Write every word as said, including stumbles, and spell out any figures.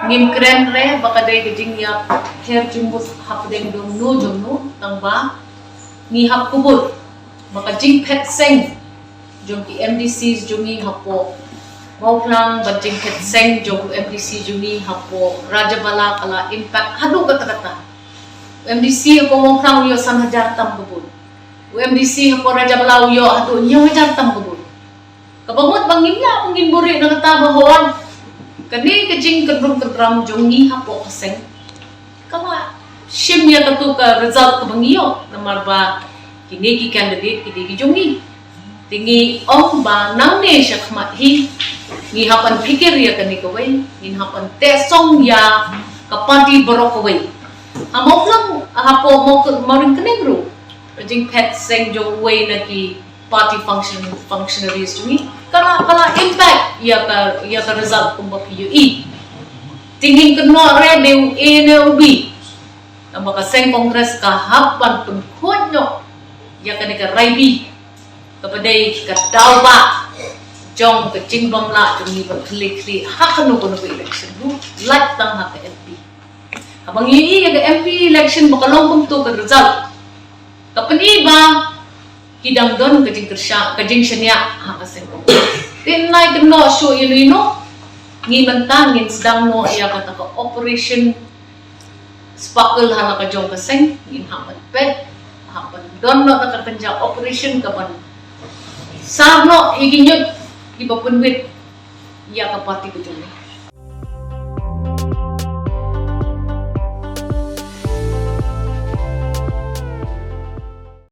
Ngim kren re ba ka dei ka jingïap her jingmut hapdeng jong no jong no, tang ba ngi hap kubur ba ka jingphet seng jong ki M D Cs jong ngi hapoh Mawphlang bad jingphet seng jong u M D C jong ngi hapoh Rajabala ka la impact haduh katta katta. U M D C hapoh Mawphlang u ïoh san hajar tam ka bun. U M D C hapoh Rajabala u ïoh haduh hynñiew hajar tam ka bun. Kaba mut ba ngin ïa, ngin buhrieh na kata ba hooid, kane ka jingkynrum kyndram jong ngi hapoh ka seng ka la shim ïa katu ka result kaba ngi ïoh, namar ba kine ki candidate ki dei ki jong ngi. Te ngi ong ba nangne shakhmat hi ngi hap ban phikir ïa kane kawei, ngin hap ban teh song ïa ka party baroh kawei. Ha Mawphlang, hapoh Mawk-, Mawryngkneng ruh, ka jingphet seng jong uwei na ki party function, functionaries jong ngi ka la, ka la impact ïa ka, ïa ka result kumba phi ïohi. Te ngin kynnoh re dei u A ne u B. Namar ka seng Congress ka hap ban pynkhuid noh ïa kane ka rai B kaba dei ka daw ba jong ka jingbym lah jong ngi ban khlieh khlieh ha kano kano ka election ruh, lait tang ha ka M P. Haba ngi ïohi ïa ka M P election ba ka long kumto ka result, ka pyni ba ki dang don ka jingkyrshan, ka jingshaniah ha ka seng Congress. Te nai kynnoh shuh ïa no ïa no, ngi mynta ngin sdang noh ïa kata ka Operation Sparkle ha la ka jong ka seng, ngin hap ban peit, hap ban don noh kata ka jingïa operation kaban sar noh ïa ki ñiut kiba pynwit ïa ka party ka jong ngi.